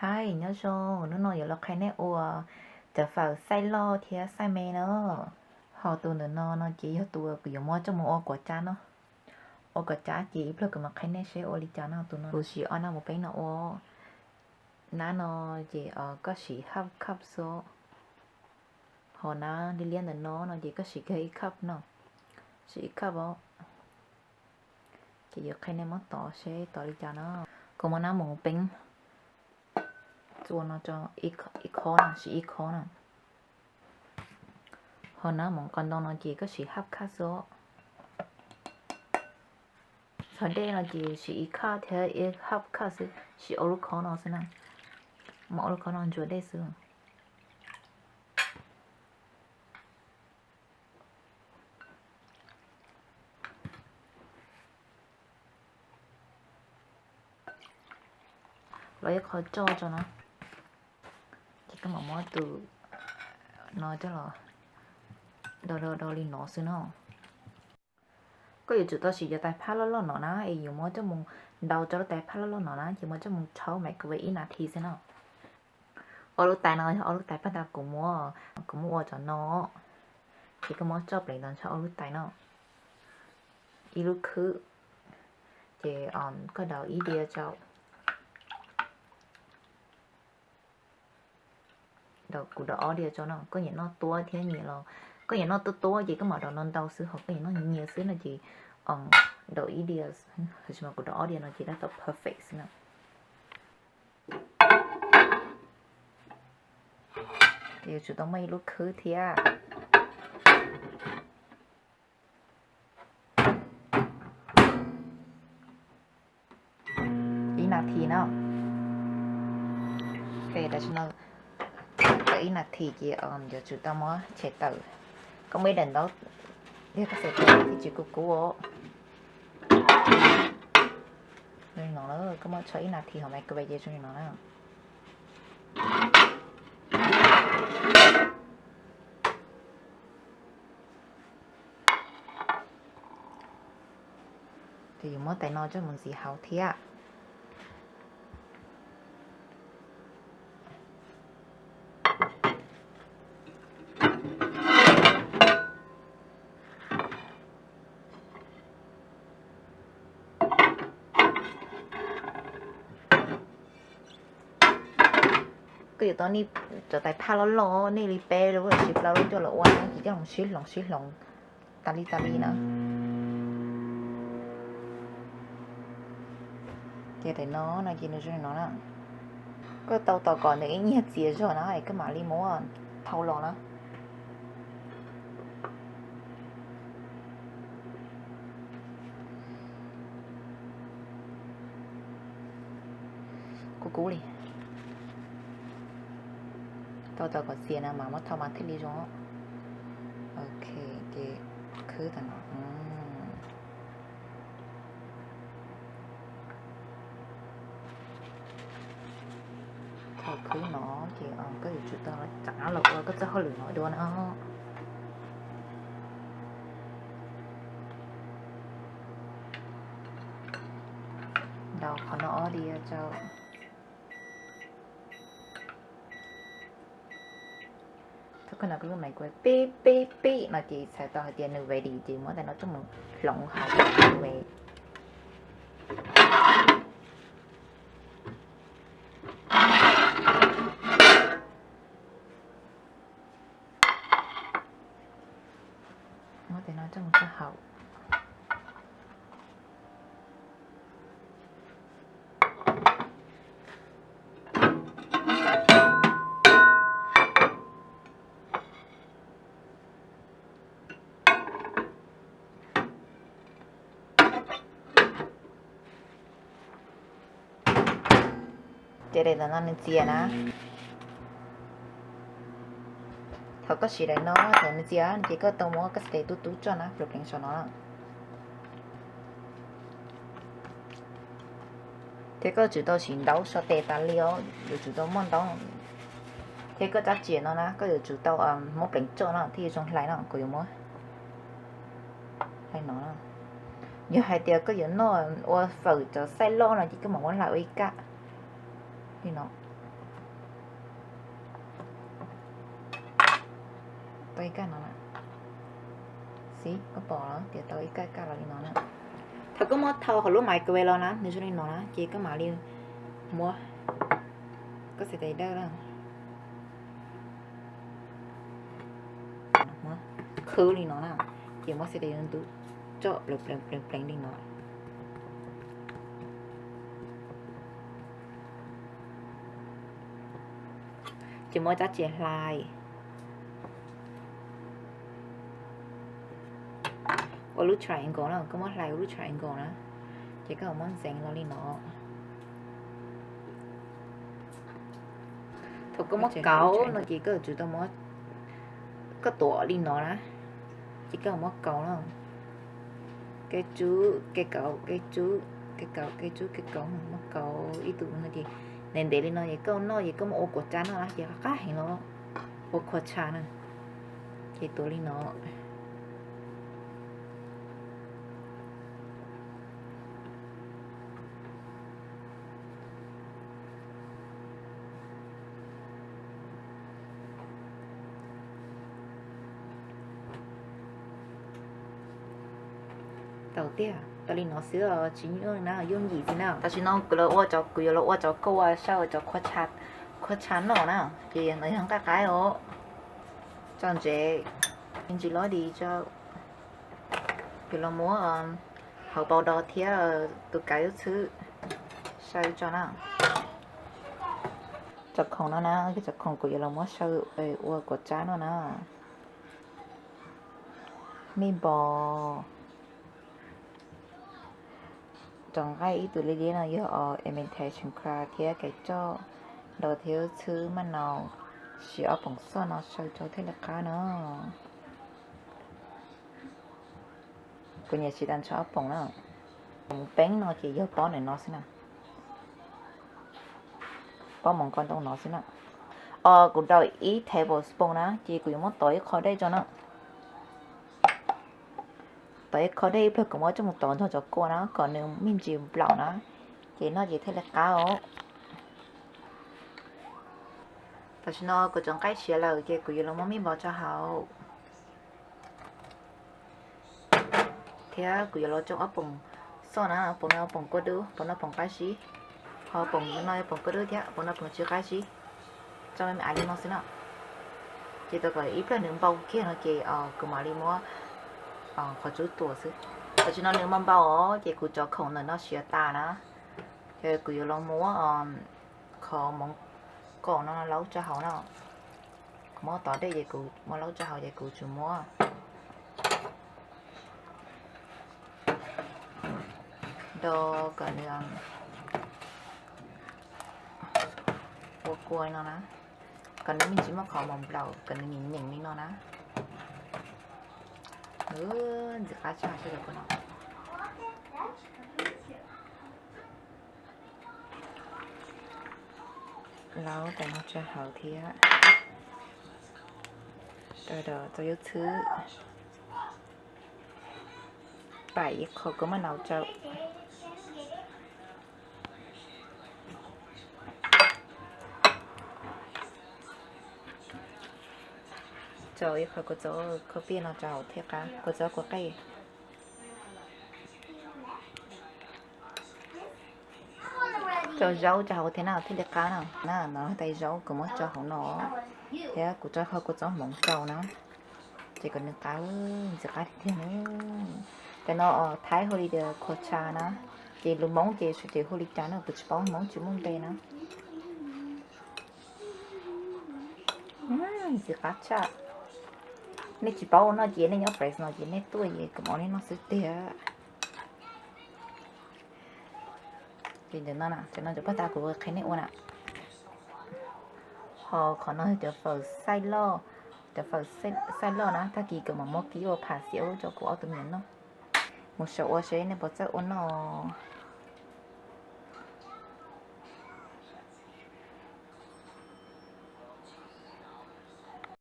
Hais nyob zoo, hnub no yuav los qhia nej ua cov fawm xaij loj thiab xaij me na. Ho tus ntawm no no ces yog tus kuv yuav muab coj mus ua kuav tsav no. Ua kuav tsav ces ib pliag kuv mam qhia nej seb ua li cas no. Tus no kuv siv ob nab mus peeb no ua. Nab no ces koj siv half cup xwb. Ho nab liab liab ntawm no no ces koj siv kiag ib cup no, siv ib cup os. Ces yuav qhia nej muab tov seb tov li cas no. Kuv muab nab mus peeb txua no, ib khob no, siv ib khob no. Ho nab mus qos ntoo no ces koj siv half cup xwb. Txog dej no ces siv ib cup thiab ib half cup xwb, siv ob lub khob no xwb na. Muab ob lub khob no ntsuas dej xwb. Los ib qho tso tso na, ces koj mam muab tus no coj los do do do li no xwb no. Koj yuav tsum tau siv cov tais phaj loj loj no na, es yuav muab coj mus ntau rau lub tais phaj loj loj no na, ces muab coj mus rhaub microwave ib nas this xwb no. Ob lub tais no yog ob lub tais phaj ntawd kuv muab, kuv muab ua cov no, ces koj muab tso pleev ntawm ob lub tais no, ib lub khwb, ces koj daus ib diav rau. Kuv daus ob diav rau no, koj nyiam noj tuab thiab nyiam los, koj nyiam noj tuab tuab ces koj mam daus ntau ntau xwb, ho koj nyiam noj nyias xwb no ces daus ib diav, tab sis mas kuv daus ob diav no ces tab tom perfect xwb na. Ces yuav tsum tau muaj ib lub khwb thiab. Ib nas this no. Tam sim no tau ib nas this ces yuav tsum tau muab tshem tawm. Koj muab ib daim ntaub, yog koj xav tau thiaj tsis kub kub os. Zoo li no, koj muab tshem ib nas this hauv microwave ces zoo li no na. Ces yuav muab tais no coj mus ntxiv hauv thiab. Koj yuav tau nej cov tais phaj loj loj, nej li peb lub los sis plaub lub coj los ua na, ces coj los sib hloov sib hloov tas li tas li na. Ces daim no no ces nws zoo li no na. Koj tau tos kom nws ib nyuag txias zog na es koj mam li muab thau los na. Kub kub li. Tau tau kom txias na mas muab thau mas thiaj li zoo. Ok, ces khwb tam no. Thaum khwb no ces koj yuav tsum tau tsav los ua koj txoj hauj lwm no dua na. Ntaus qhov no ob diav rau. Thaum koj ntaus koj lub microwave pib pib pib no ces txhais tau hais tias nws ready ces muab tais no coj mus hloov hauv microwave. Muab tais no coj mus rau hauv. Ces daim no nws txias na. Thaum koj siv daim no thaum nws txias ces koj tau muab koj sartej tub tub tso na, pleev pleev saum no. Thiab koj yuav tsum tau siv ntaub so tes tas li os, yuav tsum tau muaj ntaub. Thiab koj rab riam no na koj yuav tsum tau muab pleev tso no thiaj zoo hlais no, kuv yuav muab hlais no. Yog hais tias koj yuav noj ua fawm cov xaij loj no ces koj mam muab hlais ua ib kaj li no. Ib kaj no na, xib koj pom los tias tau ib kaj kaj los li no na. Thaum koj muab thau hauv lub microwave los na, nws zoo li no na, ces koj mam li muab koj xav tias dawb na, muab khwb li no na, ces muab xav tias ntub tso pleev pleev pleev pleev li no. Ces muab cov txias hlais ua lub triangle na, koj muab hlais ua lub triangle na, ces koj muab ntxeev los li no. Thaum koj muab kauv no ces koj yuav tsum tau muab, koj tuav li no na, ces koj muab kauv na, kev tsub kev kauv kev tsub kev kauv kev tsub kev kauv, muab kauv ib tug no ces ntev ntev li no ces koj noj ces koj muab ua kuav tsa noj na ces qab heev los ua kuav tsa na, ces tuav li no. Tau tiag, tau li no xwb os, tsis nyuaj na, yooj yim xwb na. Tam sim no kuv los ua cov, kuv yuav los ua cov kua saib cov kua tsa noj na, ces no yog nqaij qaib os, tso ntsev, ntsis lob di tso, yuav los muab hauv paus dos thiab tus kav ub txhwb saib tso na. Cov khoom no na, cov khoom kuv yuav los muab saw ua kuav tsab no na. Mij npos, cov nqaij ib tug liab liab no yog imitation crab thiab kav coj, dos thiab txhwb maj nau, siv ob poom xoj no saw rau thiaj li qab no. Kuv nyiam siv tag nrho ob poom na. Poom peeb no ces yog pob ntawm no xwb na. Pob mus nkaus ntoo no xwb na. Os, kuv daus ib tablespoon na, ces kuv yuav muab tov ib qho dej tso na. Tov ib qho dej ib pliag kuv muab coj mus tov nrog cov kua na kom nws me ntsis nplaum na, ces noj ces thiaj li qab os. Tam sim no kuv cov nqaij siav lawm ces kuv yuav los muab mij npos tso hauv. Thiab kuv yuav los tsoo ob poom xoj na, poom no poom kua dub, poom no poom qab zib, ho poom no poom kua dub thiab poom no poom tsis qab zib. Tsoo me me li no xwb na. Ces tau kom ib pliag nws npau kiag no ces kuv mam li muab qhov tsub tuam xwb. Tam sim no nws npau npau os, ces kuv cov khoom ntawm no siav tas na, ces kuv yuav los muab qhov moov kaum no laub tso hauv na. Kuv muab tov dej ces kuv muab laub tso hauv ces kuv tsuas muab do kom nws ua kua no na, kom nws me ntsis muaj qhov mos nplaum kom nws nyeem nyeem li no na. Ntxim qab tshaj sawv daws no. Laub tas no tso hauv thiab rau do txo yub txhwb, pam ib qho kua maj nau tsau. Tsau ib qho kua txob khaub piaj no tso hauv thiab qab kua txob kua qej. Tso zaub tso hauv thiab na thiaj li qab na. Na no tais zaub kuv muab tso hauv no thiab kuv tso qho kua txob hmoov rau na, ces kom nws qab, ntxim qab tiag tiag na. Cov no Thaib hu li tias khua tsha na, ces lus Hmoob ces sawv daws hu li cas na, kuv tsis paub, Hmoob tsis muaj npe na. Ntxim qab tshaj. Nej tsis paub ua noj ces nej nyob Fresno ces nej tuaj es kuv mam ua nej noj xwb tiag. Ces ntawm no na, cov no cov paj tas kuv qhia nej ua na. Ho qhov no cov fawm xaij loj, cov fawm xaij loj na, tag kis kuv mam muab kib ua pham xiav ub rau kuv ob tug me nyuam noj. Mus xyaum ua seb nej puas txawj ua noj.